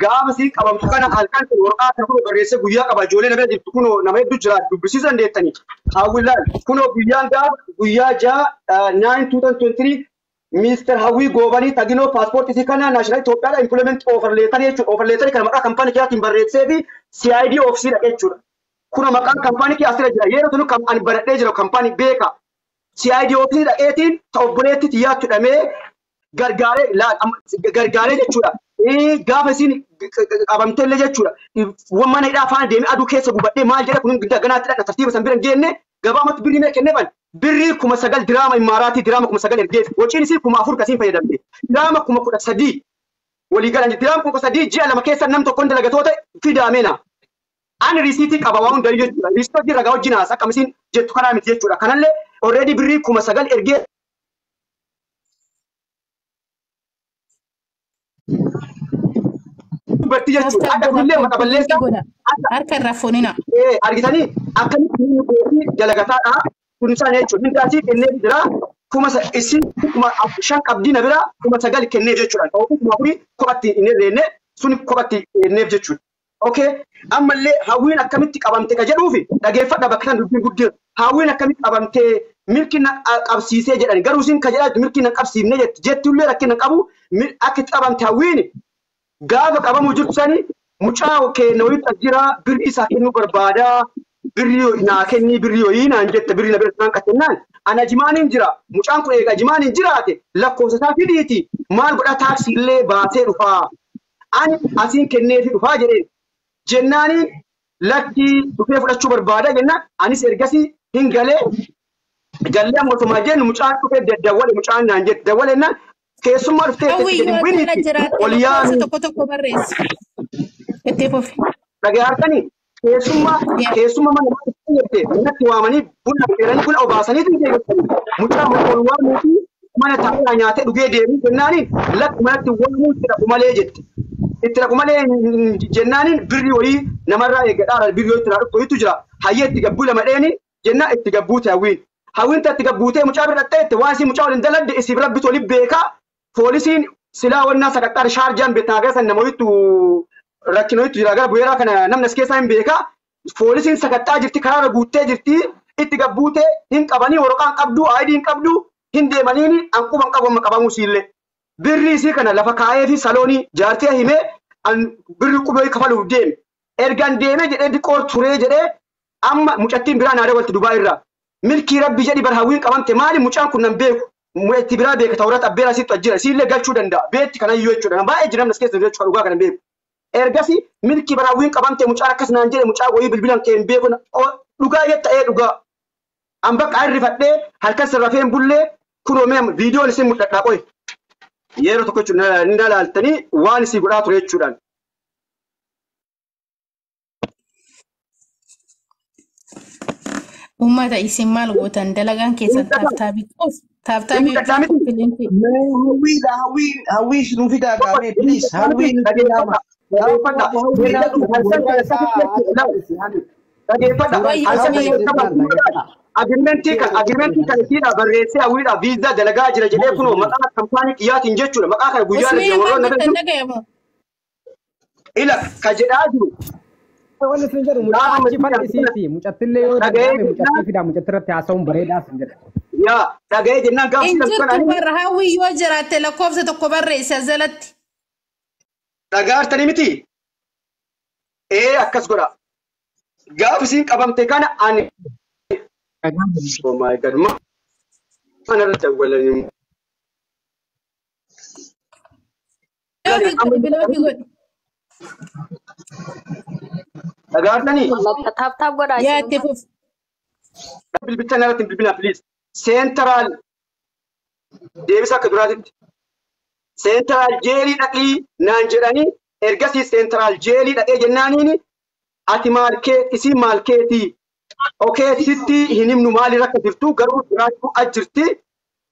Gaafa siin qabamtu kana halkan kun waraqaa kana kunoo barreessee guyyaa qaba ijoollee nama jirtu kunoo nama hedduu jira dubbisiisuu dandeettanii. Hawwilaan kunoo guyyaan gaafa guyyaa 6/9/2023 Mister Hawwii Goobanii Taginoo paaspoortii isii kana naashinaal Itoophiyaadha implement offer letter jechuudha. Offer letter kana maqaa kaampaanii kiyaatiin barreessee fi CID oofisii dhaqe jechuudha. Kuna maqaan kaampaanii kiyyaa asirra jira. Yeroo tunu kan ani baradhee jiru kaampaanii beeka. CID oofisii dhaqeetiin ta obboleetti xiyyaatti hidhamee gargaaree gargaaree jechuudha. Gaafa isiin qabamte illee jechuudha. Mana hidhaa faana deemee aduu keessa gubadhee maal jedha kun ganaatti dhaqna tartiiba san bira hin geenne gabaamatti birrii mee kenneefan birrii 9,000 diraama imaaraatii diraama 9,000 ergeef waciin isii 4,000 kasiin fayyadamte diraama 13,000 walii galan diraama 13,000 ji'a 2 keessa nam tokkoon dalagatoota fidaamena. Ani riisiitii qaba waan hundaa jechuudha. Riisiitii hojii ragaa wajjin haasa akkamisiin jettu kanaa miti jechuudha. Kanallee already birrii 9,000 ergee dubartii jechuudha. Taaptaap Akka godha, kunillee maqaa koppiliinkii balleessaa. godha. Harka irraa fuunina. Argitanii akkamitti inni gootii dalagataadha. Kun isaan jechuudha. Mindaasii kennee jira. Isin 5,000 qabdii na bira 9,000 kennee jechuudha. Ta'uu 4,000 kophatti hin herreenne sun kophatti kenneef jechuudha. Okay. Ammallee hawwiin akkamitti qabamte ka jedhuufi dhageeffadha bakka kan dubbiin guddina. Hawwiin akkamitti qabamte milki na qabsiisee jedhani. Garuu isin ka jedhaa milki na qabsiifne jetti. Jettullee rakkina qabu akka itti qabamte hawwiin gaafa qabamuu jirtu sani mucaa keenya walitti jira birrii isaa kennuu barbaada. Birrii naa kennii birrii hoyii naan jette birrii na bira naan qaxxennaan ana jimaaniin jira. Mucaan kun egaa jimaaniin jiraate lakkoofsa isaa fidiiti maal godhaa taaksii illee baasee dhufaa. Ani asiin kenneefi dhufaa jedheen. Jennaaniin lakkii dhufee fudhachuu barbaada jennaan anis ergasii hin galee gallee amma osuma jennu mucaan dhufee daddawwale mucaan naan jette dawwale jennaan keessummaa dhuftee Hawwii itti yoo gadi akkana winiitti jiraatte ol lakkoofsa yaami. tokko tokko barreessi. Itti fufi. Dhagee harkanii keessummaa mana namaa jette manatti waamanii buna affeeranii buna obaasaniitu deebisanii mucaa mana ol waamuu fi mana taa'ee nyaatee dhugee deemuu jennaaniin lakki manatti waamuu itti dhaqu malee jette. Itti dhaqu malee jennaaniin birrii wayii namarraa eeggadhaa birrii wayii itti dhaqu wayiitu jira. Hayyee itti gabbuu lama dheeni jennaan itti gabbuute hawwiin. Hawwiin itti gabbuutee mucaa bira dhaqxee itti waan isii mucaa waliin daladde isiif rabbitu waliin beekaa. Poolisiin silaa wannaa sakaxxaar shaarjaan beektaa gara san nama wayiitu rakkina wayiitu jira gara bu'eeraa kana namni as keessaa hin beekaa. Poolisiin sakaxxaa jirti karaarra guuttee jirti itti gabbuutee hin qabanii waraqaan qabdu aayidii hin qabdu hin deemaniini anquban qabu amma qabamuu siillee. Birrii isii kana lafa kaa'ee fi saloonii jaartee himee an birrii qubee kafaluuf deeme. Ergaan deemee jedhee diqoo turee jedhee amma mucattiin biraa naa dabalti Dubaay irraa. Milkii rabbi jedhi bar hawwiin qabamte maali mucaan kun nan beeku. Mucatti biraa beeka tawraat abbeeraa sitti jira siillee galchuu danda'a. Beetti kanayyuu jechuudha. Nama baay'ee jira namni as keessa jiru jechuudha dhugaa kana beeku. Ergasii milkii bar hawwiin qabamte mucaan akkas naan jedhe mucaa wayii bilbilan kee hin beeku. Dhugaa jetta ee dhugaa. An bakka arrifadhee halkan sirrafee hin bullee kunoo mee viidiyoon isin mul'adhaa qoy. Yeroo tokko jechuudha ni ilaaltanii waan isii godhaa ture jechuudhaan. Uummata isin maal gootan dalagaan keessan taaptaabii qof taaptaabii Mul'adhaa miti. koppiliinkii. Hawwiidha hawwiin hawwii nu fidaa gaamee please hawwii nutti yaama. Dhageeffadha. Dhageeffadha. Wayyo Halkan wayyo. Agirmentii kan isiidha barreessee hawwiidha viizaa dalagaa jira jedhee kunoo maqaa kaampaanii kiyyaatiin jechuudha. Maqaa kana guyyaa Usmee irra maal warroonni jettan dhagayamu? ila ka jedhaa jiru. Wanni isin jedhu mucaa achi fadhisiisi. Mucattillee yoo danda'ame mucattii fidaa mucattii irratti haasa'uun bareedaa isin jedha. Yaa dhaga'ee jennaan gaafa Hin sidan jirtu kanaan barra hawwii yoo jiraatte lakkoofsa tokko barreessi as jalatti. dhagaartanii miti. Ee akkas godha. Gaafa isiin qabamte kana ani. Oh my God. Mana irra dawwalanii. Bilookii godhi bilookii godhi. Dhagaartanii. Taaptaap godhaa Yaa isin itti fufi. Bilbilcha irratti hin bilbilaa please. Seentaraal deebisa akka duraatitti. Seentaraal jeelii dhaqii naan jedhanii ergasii seentaraal jeelii dhaqee jennaaniini ati maal kee isii maal keetii okee sitti hin himnu maali rakka jirtu garuu jiraachuu as jirti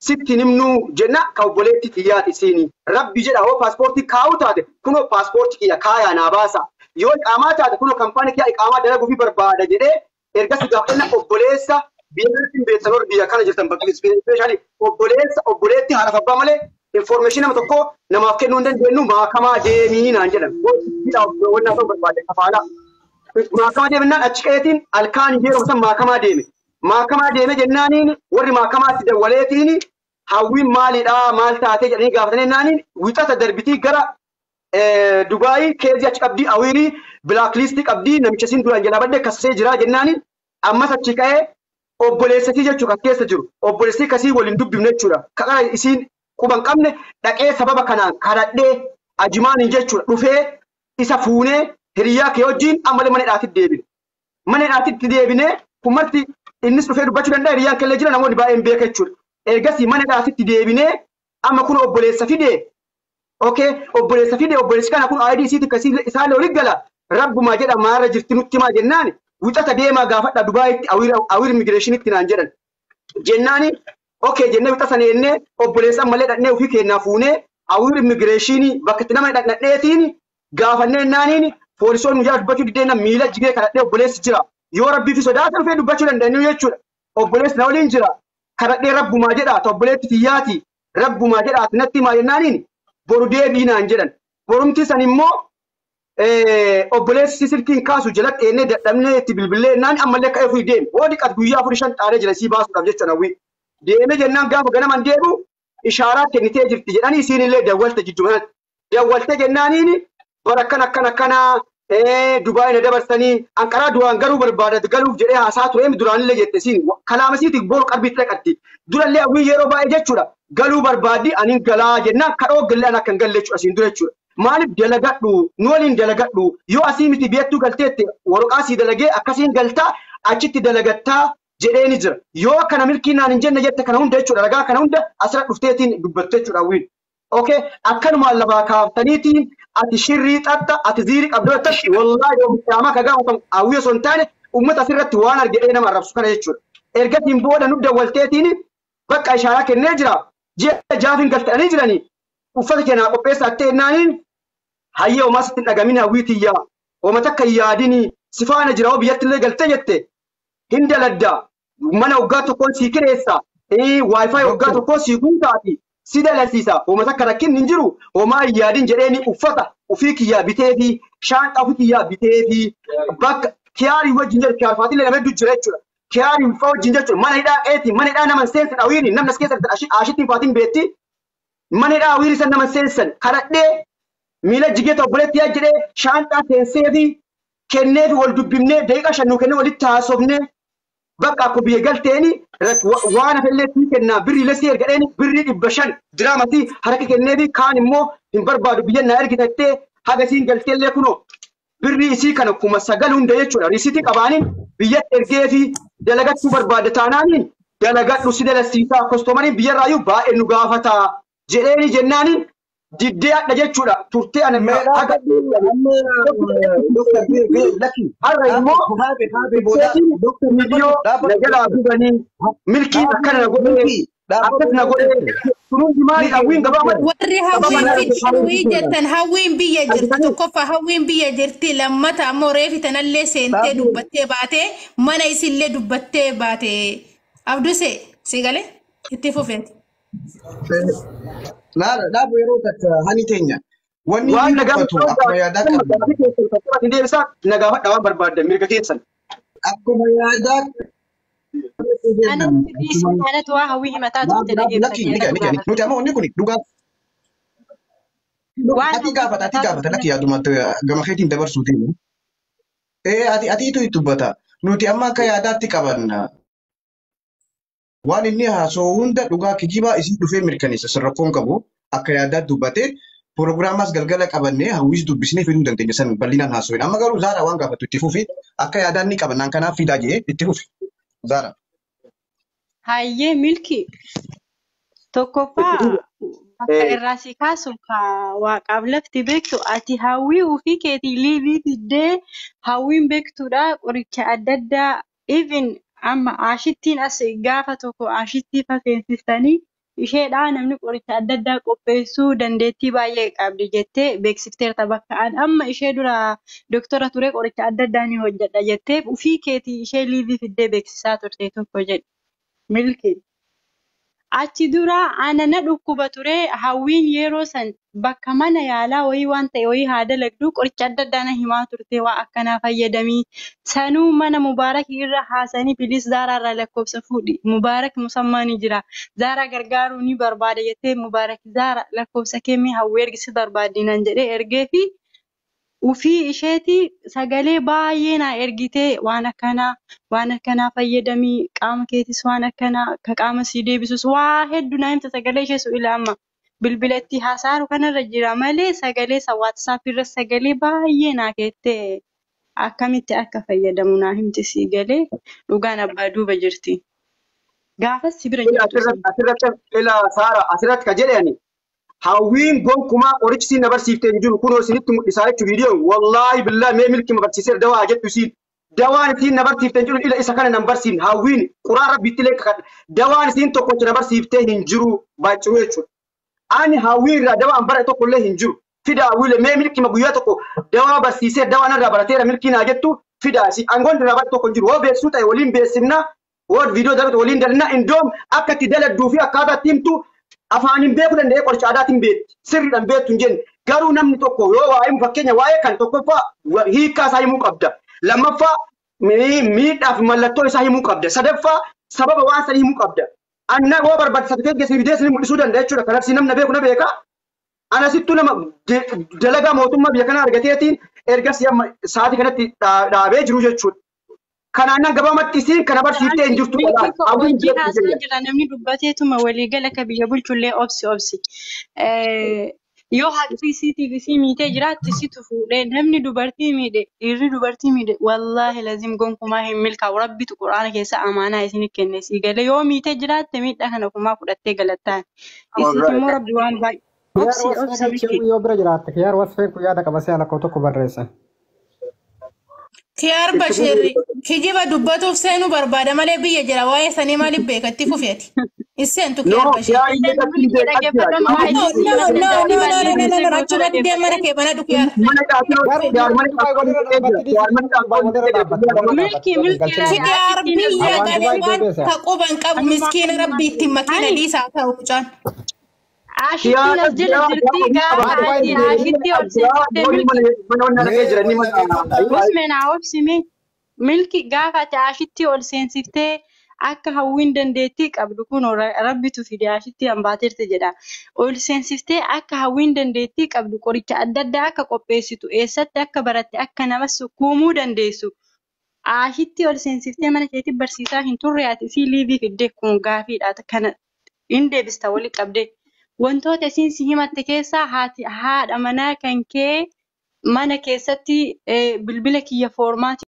sitti hin himnu jenna ka obboleetti xiyyaati isiini. Rabbi jedha hoo paaspoortii kaa'uu taate kunoo paaspoortii kiyya kaayaa naa baasa. Yoo iqaamaa taate kunoo kaampaanii kiyya iqaamaa dalaguufi barbaada jedhee ergasii gaafa obboleessa biyya kanatti hin beektan warri biyya kana jirtan bakka ispeeshaalii obboleessa obboleetti haadha abbaa malee Information nama tokko namaaf kennuu hin dandeenyu maakamaa deemii naan jedhan. Wanna ta'uu barbaade kafaalaa. Maakamaa deemnaan achi qeetiin alkaan yeroo san maakamaa deeme. Maakamaa deeme jennaaniin warri maakamaatti dawwaleetiin hawwiin maalidhaa maal taatee jedhanii gaafatanii jennaaniin wixata darbitii gara Dubaayii keezii achi qabdii awiirii bilaaklistii qabdii namicha siin duraan jalaa badde kasasee jira jennaaniin ammas achi ka'ee obboleessatii jechuudha kan keessa jiru. Obboleessii kasii waliin dubbifne jechuudha. Kaqara isiin quba hin qabne dhaqee sababa kanaan kadhadhee ajimaaniin jechuudha dhufee isa fuunee hiriyaa kee wajjin ammallee mana hidhaatti deebine. Mana hidhaatti deebinee kun marti innis dhufee dubbachuu danda'a hiriyyaan kellee jira namoonni baay'een beeka jechuudha. Ergasii mana hidhaatti deebinee amma kun obboleessa fidee okay obboleessa fidee obboleessi kana kun ID isiitti kasii isaallee olii gala rabbumaa jedha maarra jirti nutti himaa jennaan wixata deemaa gaafadha Dubaayitti awiir immigireeshinitti naan jedhan. Jennaani okay jennee wixa sana jennee obboleessa ammallee dhaqnee ofii keenyaa fuunee awiir immigireeshinii bakka itti nama dhaqnadheetiin gaafannee naaniin poolisoonni nu jala dubbachuu dideenna miila jigee kadhadhee obboleessi jira. Yoo rabbii fi sodaata dhufee dubbachuu danda'anii jechuudha. Obboleessi na waliin jira. Kadhadhee rabbumaa jedha obboleetti tiyyaati rabbumaa jedha natti himaa jennaaniin boru deebii naan jedhan. Borumti san immoo obboleessi silkiin kaasu jalatti eennee dadhabnee itti bilbilee naan ammallee ka'ee ofii deeme. Hoo diqat guyyaa 4-5 xaaree jira sii baasuudhaaf jechuudha hawwii. Deeme jennaan gaafa ganaman deebi'u ishaaraa kennitee jirti jedhanii isiin illee dawwalte jidduu dawwalte jennaaniin bara akkana akkana akkanaa Dubaay na dabarsanii Anqaraa duraan garuu barbaadatu galuuf jedhee haasaa ture duraanillee jette isiin kalaama isiitiin boru qalbiitti dhaqatti. Durallee hawwii yeroo baay'ee jechuudha galuu barbaaddi aniin galaa jennaan kadhoo galle an akka hin galle jechuudha asiin dura jechuudha. Maaliif dalagadhu nu waliin dalagadhu yoo asii miti biyyattuu galteette waraqaa sii dalagee akkasiin galtaa achitti dalagattaa jedhee ni jira. Yoo kana milkii naan hin jenne jette kana hunda jechuudha ragaa kana hunda asirra dhufteetiin dubbatte jechuudha hawwiin. Okay akkanumaan lafaa kaaftaniitiin ati shirrii xaxxa ati ziirii qabdu jettatti wallaahi yoo qiyaamaa ka gaafatamu hawwii osoo hin taane uummata asirratti waan argedhee nama arrabsu kana jechuudha. Ergatiin booda nu dawwalteetiin bakka ishaaraa kennee jira. Ji'a jaafin galtanii jiranii uffata keenyaa qopheessaa ta'e naaniin hayyee homaa sitti hin dhagamin hawwii tiyyaa homa takka hin yaadinii si faana jira hoo biyyatti illee galtee jette hin daladda mana waggaa tokkoon sii kireessa waayifaayi waggaa tokkoon sii guutaati si dalasiisa homa takka rakkinni hin jiru homaa hin yaadin jedheeni uffata ofii kiyyaa biteefi shaanxaa ofii kiyyaa biteefi bakka kiyaarii wajjin jedhu kiyaarfaatillee nama hedduu jira jechuudha. Kiyaarii fa'aa wajjin jechuudha mana hidhaa qeeti mana hidhaa nama seensan hawwiini namni as keessa ashittiin faatiin beetti mana hidhaa hawwiini san nama seensan kadhadhee miila jigee obboleetti yaa jedhee shaanxaa seenseefi kenneefi wal dubbifnee daqiiqaa shan nuu kennee walitti haasofnee bakka akkuma biyya galteeni waan hafellee sii kennaa birriilee sii ergadheeni birrii 500 diraamatii harka kenneefi kaan immoo hin barbaadu biyya naa ergitattee haga siin galteellee kunoo birrii isii kana 9,000 hunda jechuudha riisitii qabaaniin biyyatti ergeefi dalagachuu barbaada taanaaniin dalagadhu si dalasiisaa kostomariin biyyarraayyuu baay'ee nu gaafataa jedheeni jennaaniin diddee hadha jechuudha turtee ana haga har'a immoo viidiyoo na jalaa gubanii milkiin akkana na godhee akkas na godhee kunuunsi maali hawwiin gabaabaa Warri hawwiin fiduu jettan hawwiin biyya jirti tokkoffaa hawwiin biyya jirti lammata ammoo reefi tanallee seentee dubbattee baate mana isillee dubbattee baate Abduse si galee itti fufeeti. Laala dhaabu yeroo takka hani teenya. Wanni waan inni nagaa dubbatu akkuma yaadaa qabna. deebisaa nagaafadha waan barbaaddan mirga keessan. Akkuma yaadaa Anatti dhiisuu anatu waa hawwii himataa turte Lakki ni dhageeffate. gani nuti amma wanni kun dhugaa Waan ati gaafata ati gaafata lakki yaadumatti gama keetiin dabarsuutiin. Ati atiitu itti dubbata. Nuti amma akka yaadaatti qabanna. Waan inni haasa'u hunda dhugaa kijibaa isii dhufee mirkaneessa sirrakkoon qabu akka yaadaatti dubbate piroogiraamaas galgala qabannee hawwiis dubbisnee fiduu dandeenya san bal'inaan haasa'uun. Amma garuu Zaara waan gaafatu itti fufi akka yaadaan ni qabannaan kanaaf fidaa jee itti fufi. Zaara. Hayyee milki tokkoffaa bakka irraa si kaasu ka waaqaaf lafti beektu ati hawwii ofii keetii liivii fiddee hawwiin beektuudha qoricha adda addaa even amma ashittiin as gaafa tokko ashittii faseensistanii isheedhaa namni qoricha adda addaa qopheessuu dandeettii baay'ee qabdi jettee beeksifteerta bakka an amma ishee dura doktora ture qoricha adda addaa ni hojjedha jettee ofii keetii ishee liivii fiddee beeksisaa turte tokko jedhe milki. Achi dura ana na dhukkuba ture hawwiin yeroo san bakka mana yaalaa wayii waan ta'e wayii haa dalagdu qoricha adda addaa na himaa turte waa akkanaa fayyadamii sanuu mana Mubaarak irra haasanii bilis Zaaraa irraa lakkoofsa fuudhi Mubaarak musammaa ni jira Zaaraa gargaaruu ni barbaada jettee Mubaarak Zaara lakkoofsa kee mee hawwii ergisi barbaaddi naan jedhee ergee fi ufii isheetii sagalee baay'ee naa ergitee waan akkanaa fayyadamii qaama keetis waan akkanaa ka qaama sii deebisus waa hedduu naa himte sagalee ishee su ila amma bilbila itti haasaaru kanarra jira malee sagalee isa WhatsApp irra sagalee baay'ee naa keettee akkamitti akka fayyadamu naa himte sii galee dhugaan abbaa duuba jirti. Gaafas si bira hin jirtu siin. Asirratti ila Saara asirratti ka jedhani hawwiin gonkumaa qorichi siin na barsiiftee hin jiru kunoo isinitti mul'isaa jechuun viidiyoon wallaahi billaa mee milki ma barsiiseera dawaa jettu isiin dawaan isiin na barsiiftee hin jiru ila isa kana nan barsiifne hawwiin quraan rabbiitti illee kakadha dawaan isiin tokkocha na barsiiftee hin jiru baay'ee jechuudha. Ani hawwii irraa dawaan bara tokko illee hin jiru. Fida hawwiilee mee milki ma guyyaa tokko dawaa barsiisee dawaa narraa barateera milkii naa jettu fida si angoon irraa bara tokko hin jiru. Hoo beeksisuu ta'e waliin beeksifna hoo viidiyoo dalatu waliin dalina indoom akka itti daladduu fi akkaataa itti himtu afaan hin beekuu danda'ee qoricha aadaatiin beekti. Sirriidhaan beektu hin jenne. Garuu namni tokko yoo waa himu fakkeenya waa'ee kan tokkoffaa hiikkaa isaa himuu qabda. Lammaffaa miidhaa fi mallattoo isaa himuu qabda. Sadaffaa sababa waan sanii himuu qabda. Anna yoo barbaade certificate geessanii fidee isin mul'isuu danda'a jechuudha. Kanaaf si namna beeku na beeka. Ana sittuu nama dalagaa mootummaa biyya kanaa argateetiin ergasii amma sa'aatii kanatti dhaabee jiru jechuudha. Kanaan nan gabaabumatti isiin kana barsiiftee hin jirtu. Milkii koo wajjin haasaa jira namni dubbateetuma waliigala akka biyya bulchullee obsi obsi. Yoo haqni isiitiif isii miitee jiraatte situ fuudhee namni dubartii miidhe dhiirri dubartii miidhe wallaahi lazim gonkumaa hin milkaa'u rabbitu quraana keessa amaanaa isinii kenne sii galee yoo miitee jiraatte miidhaa kana kumaa fudhattee galattaan. Isiif immoo rabbi waan baay'ee Kiyaar obsi obsi wasfeen milkii. yoo bira jiraatte kiyaar wasfeen kun yaada qaba si'a lakkoo tokko barreessa. Kiyaar Bashir kijiba dubbatuuf seenuu barbaada malee biyya jira waa'ee sanii maaliif beekatti fufeeti? Hin seentu Kiyaar No, Bashir. yaa illee Milkii dhaggeeffadhu No, maa no, isiin no, si no, no, maddeen no, no, no, no, no, achumatti deem mana kee banadhu Kiyaar. Mana caasoo Garuu yaar mana Dubaay caasoo walirra dhaabbatti yaar mana dhiisi Dubaay caasoo walirra dhaabbatti walirra dhaabbatti Milkii waliin milkii galchina. laali Kiyaar ashittiin as biyya jala Awwaan galee Dubaay waan deebiisa. ka quban qabu miskiina rabbi ittiin makiina Hani dhiisaa ta'u mucaan. ashittiin as jala jirti gaafa Awwaan Dubaay ati deebiisa. ashitti ol seensifte milkii Mana mana dhaqee Mee jiranii wal mana. dhaggeeffadhaa. Usme naa obsime milki gaafa ati ashitti ol seensiftee akka hawwiin dandeettii qabdu kun rabbitu fide ashitti hambaateerti jedha. Ol seensiftee akka hawwiin dandeettii qabdu qoricha adda addaa akka qopheessitu eessatti akka baratte akka nama sukkuumuu dandeessu. Ashitti ol seensiftee mana keetti barsiisaa hin turre ati isii liivii fidde kun gaafiidha kana hin deebista wali qabde. Wantoota isiin si himatte keessaa haati haadha manaa kan kee mana keessatti bilbila kiyya foormaatii